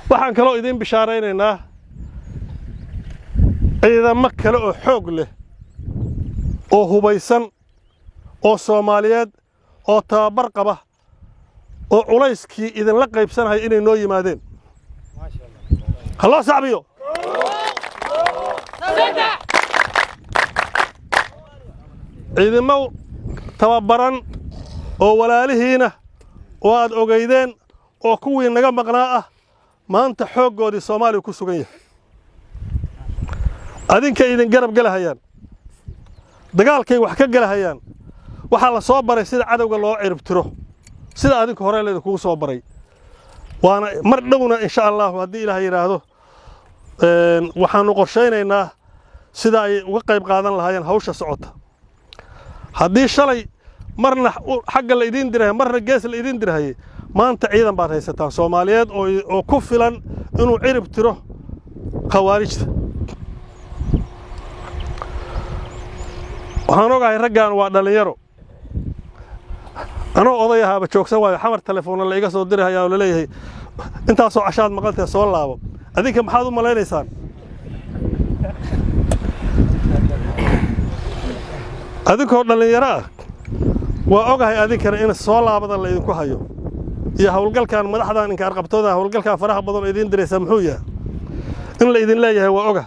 Waxaan kaloo idiin bishaaraynaynaa ciidamo kale oo xoog leh oo hubaysan oo Soomaaliyeed oo tababar qaba oo culayskii idinla qaybsanaya inay noo yimaadeen. Ha loo sacbiyo. Ciidamo tababaran oo walaalihiina oo aad ogaydeen oo kuwii naga maqnaa ah, maanta xooggoodii Soomaaliya ku sugan yahay, adinkay idin garab gelahayaan, dagaalkay wax ka gelahayaan. Waxaa la soo baray sida cadowga loo ciribtiro, sida adinka hore laydinkugu soo baray. Waana mar dhowna, insha Allahu, haddii Ilaah yidhaahdo, waxaannu qorshaynaynaa sida ay uga qayb qaadan lahaayeen hawsha socota. Haddii shalay marna xagga la idiin dirahaya, marna gees la idiin dirahayay, maanta ciidan baad haysataan Soomaaliyeed oo ku filan inuu cirib tiro khawaarijta. Waxaan ogahay raggan waa dhallinyaro. Anoo oday ahaaba joogsan waayo, Xamar telefoonna la iga soo dirahayaa oo laleeyahay intaasoo cashaad maqantee soo laabo. Adinka maxaad u malaynaysaan? Adinkoo dhallinyaro ah, waa ogahay adinkana in soo laabada la idinku hayo iyo howlgalkan madaxdan inkaarqabtooda, howlgalkan faraha badan oo idiin diraysa muxuu yahay in la idin leeyahay, waa oga.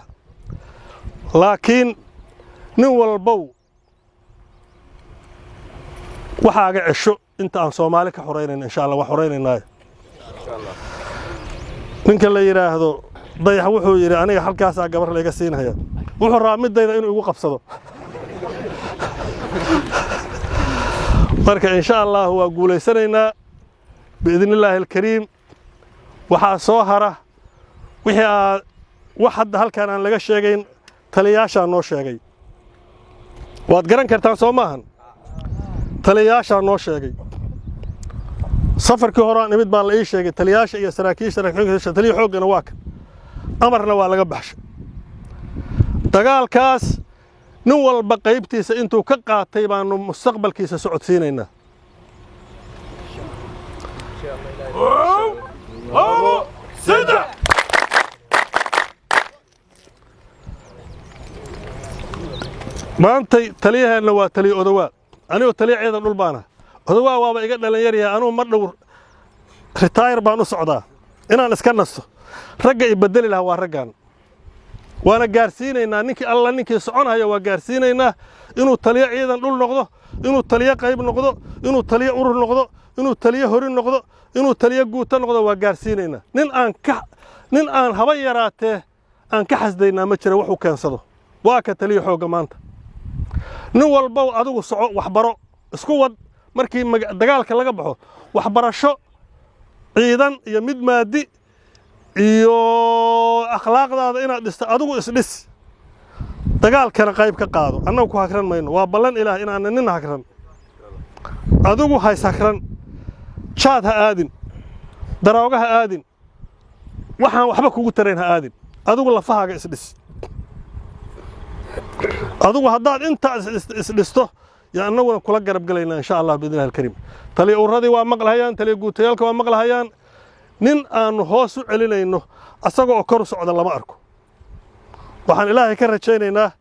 Laakiin nin walbow waxaaga cesho inta aan Soomaali ka xoraynayna, insha Allah waa xoraynaynaayo. Ninka la yidhaahdo Dayax wuxuu yidhi, aniga halkaasaa gabar layga siinhaya. Wuxuu rabaa midayda inuu igu qabsado. Marka insha Allahu waa guulaysanaynaa biidni illaahi alkariim. Waxaa soo hara wixii aa wax hadda halkaan aan laga sheegayn, taliyayaashaa noo sheegay. Waad garan kartaan, soo maahan? Taliyayaashaa noo sheegay. Safarkii hore aan imid baa la ii sheegay taliyayaasha iyo saraakiisha, taliya xooggana waa kan, amarna waa laga baxshay. Dagaalkaas nin walba qaybtiisa intuu ka qaatay baanu mustaqbalkiisa socodsiinaynaa. Maantay taliyaheenna waa taliya Odowaa. Anigoo taliya ciidan dhul baana, Odowaa waaba iga dhalin yaryahay. Anugu mar dhow ritaayar baan u socdaa inaan iska nasto. Ragga i bedeli lahaa waa raggan, waana gaarsiinaynaa. Ninkii alla ninkii soconhaya waa gaarsiinaynaa inuu taliyo ciidan dhul noqdo, inuu taliyo qayb noqdo, inuu taliyo urur noqdo, inuu taliyo hori noqdo, inuu taliyo guuto noqdo, waa gaarsiinaynaa. Nin aan haba yaraatee aan ka xasdaynaa ma jira wuxuu keensado. Waa ka taliyo xoogga maanta. Nin walbow adigu soco, waxbaro, isku wad. Markii dagaalka laga baxo, waxbarasho ciidan iyo mid maadi iyo akhlaaqdaada inaad dhisto, adigu isdhis, dagaalkana qayb ka qaado. Annagu ku hagran mayno, waa ballan Ilaah inaana nina hagran. Adigu hays hagran, jaad ha aadin, darooga ha aadin, waxaan waxba kugu tarayn ha aadin. Adigu lafahaaga isdhis. Adigu haddaad intaa isdhisto, yaa annaguna kula garab gelaynaa, insha Allah, biidnillahi alkariim. Taliya ururadii waa maqlahayaan, taliya guutayaalka waa maqlahayaan. Nin aanu hoos u celinayno asaga oo kor u socda lama arko. Waxaan Ilaahay ka rajaynaynaa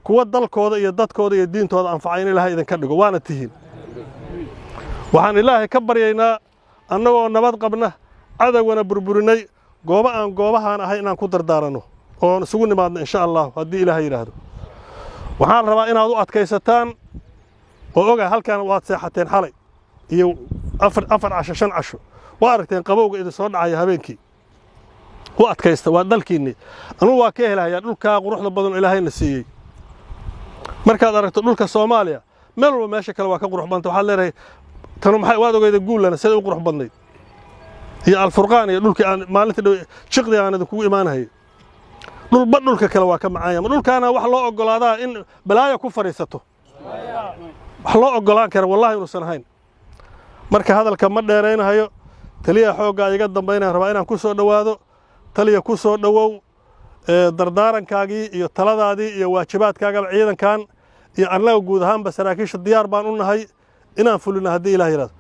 kuwa dalkooda iyo dadkooda iyo diintooda anfacay in Ilaahay idinka dhigo, waana tihiin. Waxaan Ilaahay ka baryaynaa annagoo nabad qabna, cadowgana burburinay, goobo aan goobahaan ahay inaan ku dardaaranno oon isugu nimaadno, insha Allahu, haddii Ilaahay yidhaahdo. Waxaan rabaa inaad u adkaysataan oo ogaa halkan waad seexateen xalay iyo 4 casho, 5 casho, waa aragteen qabowga idin soo dhacaya habeenkii. U adkaysta, waa dalkiinnii. Anugu waa ka helahayaa dhulkaa quruxda badan oo Ilaahayna siiyey. Markaad aragto dhulka Soomaaliya, meel walba meesha kale waa ka qurux badanta. Waxaad leedahay tanu maxay? Waad ogeyda Guullana siday u qurux badnayd iyo Alfurqaan iyo dhulkii aan maalinta dhow jiqdii aan idinkugu imaanahayay. Dhulba dhulka kale waa ka macaanya. Ma dhulkaana wax loo oggolaadaa in balaaya ku fadhiisato? Wax loo oggolaan kara wallahi inuusan ahayn. Marka hadalka ma dheeraynahayo. Taliyaha xooggaa iga dambaynaya rabaa inaan ku soo dhowaado. Taliya, ku soo dhowow dardaarankaagii iyo taladaadii iyo waajibaadkaagaba. Ciidankan iyo annaga guud ahaanba saraakiisha diyaar baan u nahay inaan fulino haddii Ilah yidhahdo.